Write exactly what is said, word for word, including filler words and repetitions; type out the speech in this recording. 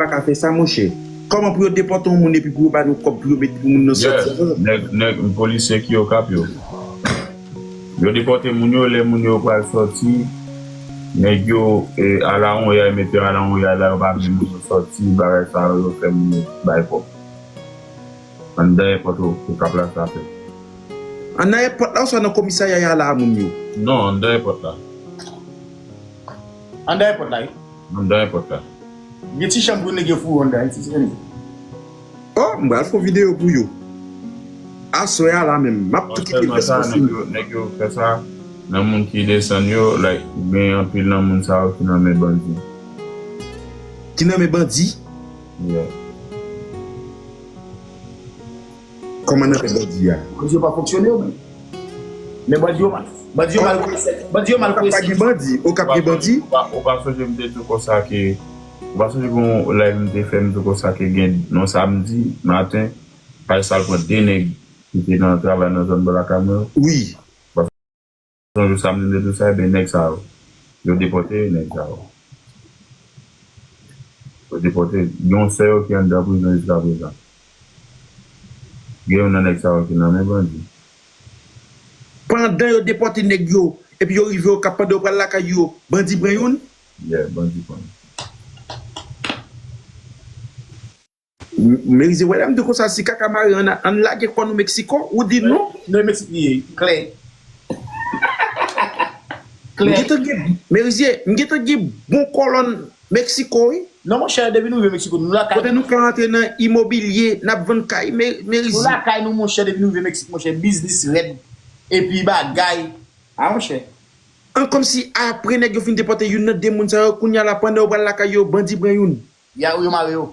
pa ka fè sa, monchè. Kòman pou yo depòte yon moun epi pou yo ba nou kòb pou yo met pou moun nan sòti? Nèg, nèg polisye ki Okap yo. Yo depòte moun yo, lè moun yo pral sòti, nèg yo e, alawonyay, mete alawonyay la, yo pa vle moun yo sòti, bagay sa yo, yo fè moun yo bay kòb. Anndan èpòt Okap la sa fèt. Anndan èpòt la oswa nan komisarya y a la a moun yo? Non, anndan èpòt la. Anndan èpòt la, wi. Anndan èpòt la. Gen ti chanm pou nèg yo foure anndan, wi, ti chanm. Oh, m pral fè yon videyo pou yo. Aswè a la menm, m ap tou kite Sèlman sa, nèg yo, nèg yo fè sa nan moun ki desann yo, like, gen anpil nan moun sa yo ki nan men bandi. Ki nan men bandi? Yeah. Kòman nan men bandi a? Bandi yo pa fonksyone yo menm. Men bandi yo mal. Bandi yo mal kwe sèt. Bandi yo mal kwe Okap pa gen sèt. Bandi, Okap gen bandi. Ou pa, ou pa sonje m te di w konsa ke, ou pa sonje gon live m te fè m di w konsa ke gen yon samdi maten, Faysal pran de nèg ki te nan travay nan zòn bò lakay mwen yo. Wi. Yon jou samdi m te di w sa, ebyen nèg sa yo, yo depòte nèg sa yo. Yo depòte, gen yon sè yo ki anndan prizon jiska prezan. Gen youn nan nèg sa yo ki nan men bandi. Pandan yo depòte nèg yo, epi yo rive Okap, pandan yo pral lakay yo, bandi pran youn? Yeah, bandi pran. M- Merize, wè la m di konsa, si kaka mare ann, ann lage kò nou Meksiko, ou di non? Non, Meksik li ye, klè. M gentan gen, Merize, m gentan gen bon kòlòn Meksiko, wi. Non, monchè, depi nou rive Meksiko, nou lakay. Kote nou ka antre nan imobilye, n ap vann kay, Me- Nou Merize. Lakay nou, monchè, depi nou rive Meksik, monchè, biznis rèd. Epi bagay. A, monchè. An kòmsi apre nèg yo fin depòte youn nan de moun sa yo, kounye a la pandan yo pral lakay yo, bandi pran youn. Ya, yo mare yo.